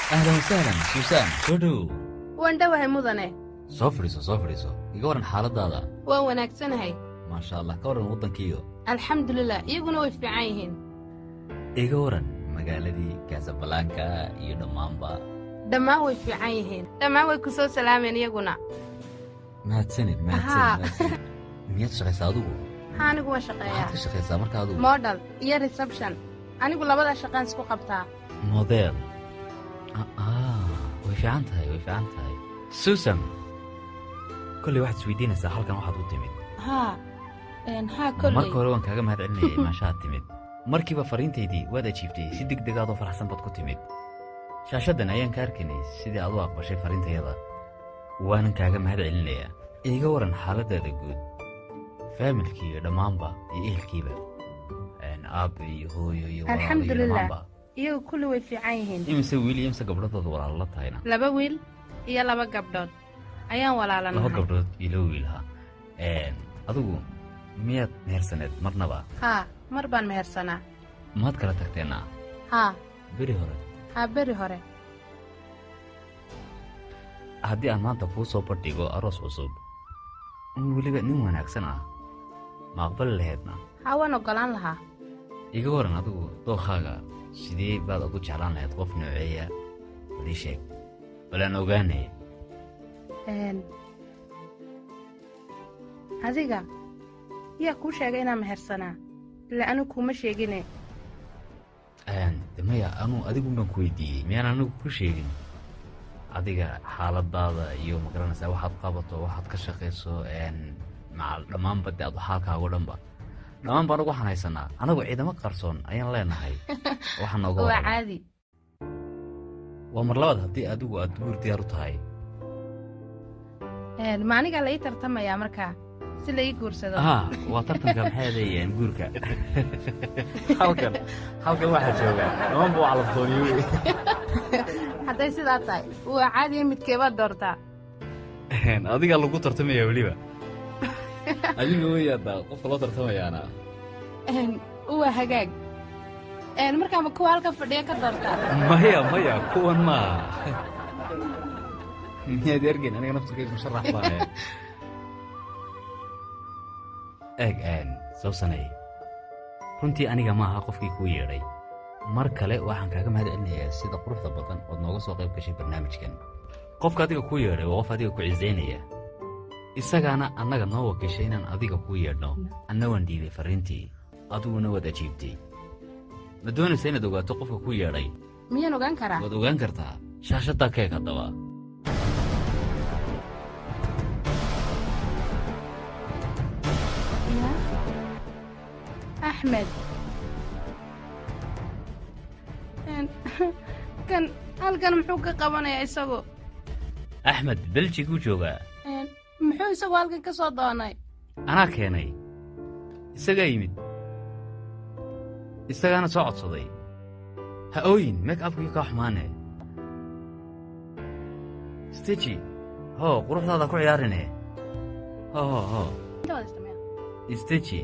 Ahlan wasahlan, Suusan, soo dhowow. Waan dhowahay, mudane. Soo fadhiiso, soo fadhiiso. Iga warran xaaladaada? Waan wanaagsanahay. Maasha Allah. Ka warran waddankiiyo? Alxamdulilah, iyaguna way fiican yihiin. Iga warran magaaladii Casablanca iyo dhammaanba? Dhammaan way fiican yihiin, dhammaan way ku soo salaameen iyaguna. Mahadsanid, mahadsanid, mahadsanid. Miyaad shaqaysaa adigu? Haa, anigu waan Waxaad shaqeeyaa. ka shaqaysaa marka adigu? Model iyo reception. Anigu labadaa shaqaan isku qabtaa. Model. Way fiican tahay, way fiican tahay, Susan. Kolley waxaad isweydiinaysaa halkan waxaad u timid. Haa, haa, kolley. Marka hore waan kaaga mahad celinayay imaanshahaad timid. Markiiba fariintaydii waad ajiibtay, si deg degaadoo faraxsan baad ku timid. Shaashaddan ayaan ka arkaynay sidii aad u aqbashay fariintayada, waanan kaaga mahad celinayaa. Iiga waran xaaladaada guud, family-kii iyo dhammaanba iyo ehelkiiba, aabbe iyo hooyo iyo walaalo iyo Alxamdulilah. dhammaanba? Iyagu kulli way fiican yihiin. Imise wiil iyo imise gabdhadooda walaalo la tahayna? Laba wiil iyo laba gabdhood ayaan Laba walaalanahay. gabdhood iyo laba wiil. Ha, adigu miyaad mehersaneed marnaba? Haa, mar baan mehersanaa. Maad kala tagteenna? Haa. Beri hore? Haa, beri hore. Haddii aan maanta kuu soo bandhigo aroos cusub oo weliba nin wanaagsan ah, ma aqbali lahaydna? Haa, waan oggolaan lahaa. Iga waran adigu, dookhaaga sidee baad ugu jeclaan lahayd? Qof nooceeya? Bal ii sheeg, bal aan ogaanay. Adiga yaa kuu sheegay inaan mehersanaa? Ilaa anigu kuuma sheegine. De maya, anuu adigun baan ku weydiiyey. Miyaan anigu ku sheegin adiga xaaladaada iyo, ma garanaysaa, waxaad qabato, waxaad ka shaqayso, macal dhammaanba de adu xaalkaago dhanba, dhammaanba? Anagu waxaan haysanaa, anagu ciidamo qarsoon ayaan leenahay, waxaa nooga Waa warrama. caadi. Waa mar labaad, haddii adigu aad guur diyaar u tahay. Ma anigaa la ii tartamayaa markaa si la ii guursado? Haa, waa tartanka, maxay adeeyeen, guurka. Halkan waxaa jooga dhammaanba waa calafdooniyo wey. Hadday sidaa tahay, waa caadiya. Midkeebaad doortaa? Adigaa lagu tartamaya weliba, adiga wey hadda qofka loo tartamayaana. Waa hagaag. Markaa ma kuwa halkan fadhiya ka doortaa? Maya, maya, kuwan maaha. Miyaad ergeyn? Aniga naftirkayga musharax baan. Eeg, Sawsanay, runtii aniga maaha qofkii kuu yeedhay. Mar kale waxaan kaaga mahad celinayaa sida quruxda badan ood nooga soo qayb gashay barnaamijkan. Qofka adiga kuu yeedhay waa qof adiga ku cisaynaya, isagaana annaga noo wakiishay inaan adiga kuu yeedhno. Anna waan dhiibay farriintii, adiguna waad ajiibtay. Ma doonaysa inaad ogaato qofka kuu yeedhay? Miyaan ogaan karaa? Waad ogaan kartaa. Shaashaddaa keeg haddaba. Ya Axmed. Kan halkan muxuu ka qabanayaa isagu? Axmed Beljiguu joogaa. Muxuu isagu halkan ka soo doonay? Anaa keenay, isagaa yimid, isagaana soo codsaday. Ha ooyin, make upkii kaa xumaane. Steji, hoo, quruxdaada ku ciyaarine. Ho, ho, ho. Inta wada isticmaal. Steji.